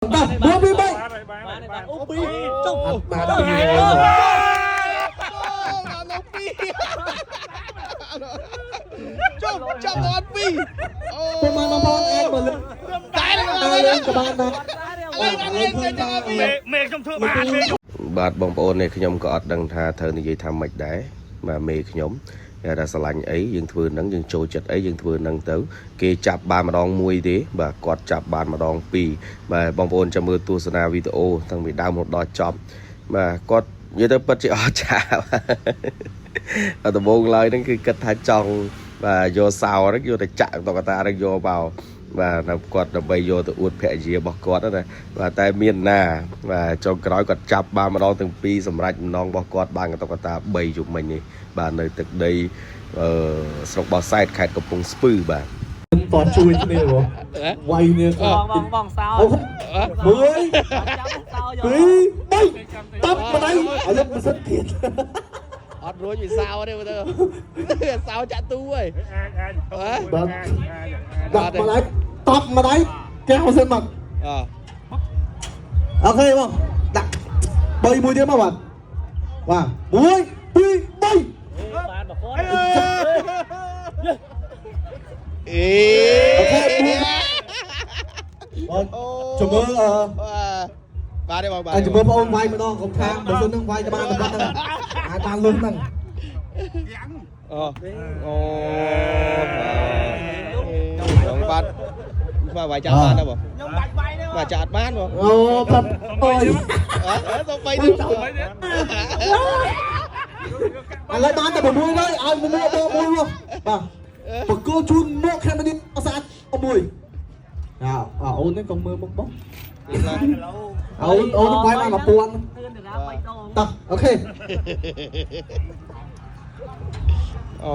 តោះ1 2 3 បានបានអូពីរចុះ អត់បានពីរ ដល់នៅពីរចុះចាប់ដល់ពីរអូ ពុកម៉ែបងប្អូនអាចមកលើក តែ តែលេងក៏បានដែរ ឥឡូវដល់លេងទៅចាំពីរ មេខ្ញុំធ្វើបានមេខ្ញុំ បាទបងប្អូននេះខ្ញុំក៏អត់ដឹងថាត្រូវនិយាយថាម៉េចដែរបាទមេខ្ញុំគេថាស្រឡាញ់អីយើងធ្វើនឹងយើងចូលចិត្តអីយើងធ្វើនឹងទៅ គេចាប់បានម្ដងមួយទេបាទគាត់ចាប់បានម្ដងពីរបាទបងប្អូនចាំមើលទស្សនាវីដេអូតាំងពីដើមរហូតដល់ចប់បាទគាត់និយាយទៅពិតជាអស្ចារ្យបាទដំបូងឡើយហ្នឹងគឺគិតថាចង់បាទយកសោហ្នឹងយកទៅចាក់តុក្កតាហ្នឹងយកមកបាទនៅគាត់ដើម្បីយកទៅអួតភរិយារបស់គាត់ណាបាទតែមានណាបាទចុងក្រោយគាត់ចាប់បានម្ដងទាំងពីរសម្រាប់ម្ដងរបស់គាត់បានកតុក្កតា3ជុំមិញនេះបាទនៅទឹកដីអឺស្រុកបោះសែតខេត្តកំពង់ស្ពឺបាទ តជួយគ្នាបងវាយគ្នា បងបងបងសោ អូមួយ ចាំសោយក ពីរបីតបម្ដាយឥឡូវមិនសិនទៀត អត់រួចពីសោទេមើលទៅសោចាក់ទូហើយ បាទដាក់ម្ដាយតបម្ដាយកែវសិនមក អ អូខេបងដាក់3មួយទៀតមកបាទបាទ1 2 3 បានបកគាត់ អេ អូខេបងជំរឿអឺ បាទទេបងបាទ អញជំរឿបងអូនវាយម្ដងកុំថាបើសិននឹងវាយទៅបានតែប៉ុណ្្នឹងអាចបានលុះហ្នឹង អូអូបងបាទបាទវាយចាប់បានទេបង ខ្ញុំបាច់បាយទេ បាទចាក់អត់បានបង អូប្រាប់អូយ អឺទៅបីទៅ ឥឡូវបានតែ6ហើយឲ្យមួយបងមួយមកបាទបកគោជូនមកខេមនេះស្អាតមួយអើអូននេះកុំមើលមុខបងអូនអូនវាយបាន1000 ទឿនទៅណា3ដង តោះអូខេ អូ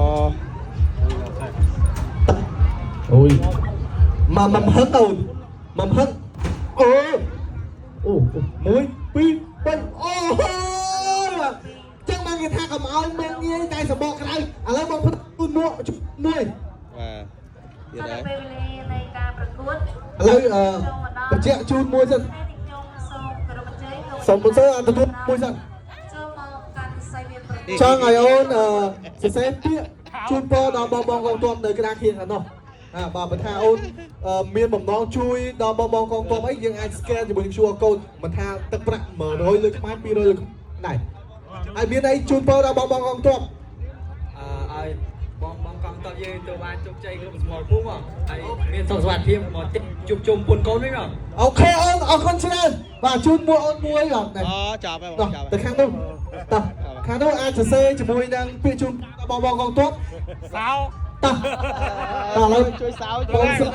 អូយមកមកហឹងអូនមកហឹងអូអូ1 2 3អូចឹងបានគេថាកុំឲ្យមានងាយតែសបកក្រៅឥឡូវបងផ្ទូនមកមួយ បាទទៀតហើយ ពេលវេលានៃការប្រកួត ឥឡូវអឺបញ្ជាក់ជូនមួយសិន តែខ្ញុំសូមគោរពអញ្ជើញលោក សូមបញ្ជាក់អត់ទទួលមួយសិន ចូលមកកាន់សីវៀនប្រកួត ចង់ឲ្យអូនអឺសរសេរពាក្យជូនពរដល់បងបងកងទ័ពនៅក្តារខៀនខាងនោះអាបាទបើថាអូនអឺមានបំណងជួយដល់បងបងកងទ័ពអីយើងអាច scan ជាមួយនឹង QR code មិនថាទឹកប្រាក់100លើខ្មែរ200លើដែរហើយមានអីជូនពរដល់បងបងកងទ័ព អឺឲ្យបងបងកងតបយើងទៅបានជោគជ័យគ្រប់សមរភូមិហើយមានសុខសុវត្ថិភាពមកទៀតជួបជុំពុនកូនវិញមក អូខេអូនអរគុណច្រើនបាទជូនមួយអូនមួយបាទនេះ អូចាប់ហើយប តោះ ងចាប់ ទៅខាងនោះតោះខាងនោះអាចសរសេរជាមួយនឹងពាក្យជូនបងបងកងទ័ព សោ តោះតោះឥឡូវ ជួយសោ បងសុខ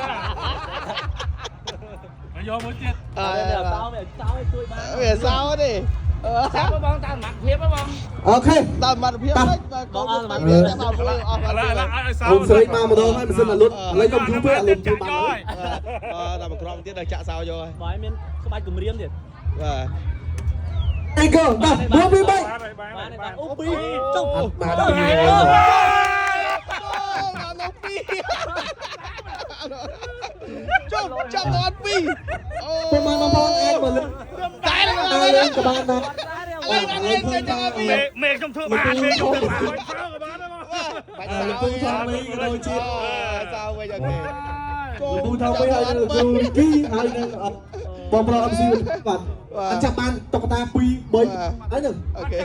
យកមួយទៀត អឺ សោមេសោឲ្យជួយបាន វាសោទេ បងតាមសមត្ថភាពបង អូខេ តាមសមត្ថភាពហ្នឹងបាទកូនទៅតែមកព្រោះអស់ ឥឡូវឥឡូវឲ្យសោ អូនស្រីមកម្ដងហើយមិនសិនតែលុតឥឡូវកុំយូរពេកឥឡូវយូរបានហើយ អឺដល់មកក្រុមទៀតដល់ចាក់សោយកហើយ បើឲ្យមានក្បាច់គម្រាមទៀត បាទ អេកូតោះ1 2 3 បានបានអូពីរចុះ អត់បានពីរ ដល់នៅពីរចុះចាប់ដល់ពីរអូ ពុកម៉ែបងប្អូនអាចមកលើក តែ តែលេងក៏បានដែរ ឥឡូវដល់លេងទៅចាំពីរ មេខ្ញុំធ្វើបានមេខ្ញុំធ្វើបានសោក៏បានដែរបង បាច់ លោក សោ ពូថាមីក៏ដូចជា សោវិញអូខេ លោកពូថាមីហើយនឹងលោកគីហើយនឹងបងប្រុស MC បាទអត់ចាប់បានតុក្កតា2 3ហើយនឹង អូខេ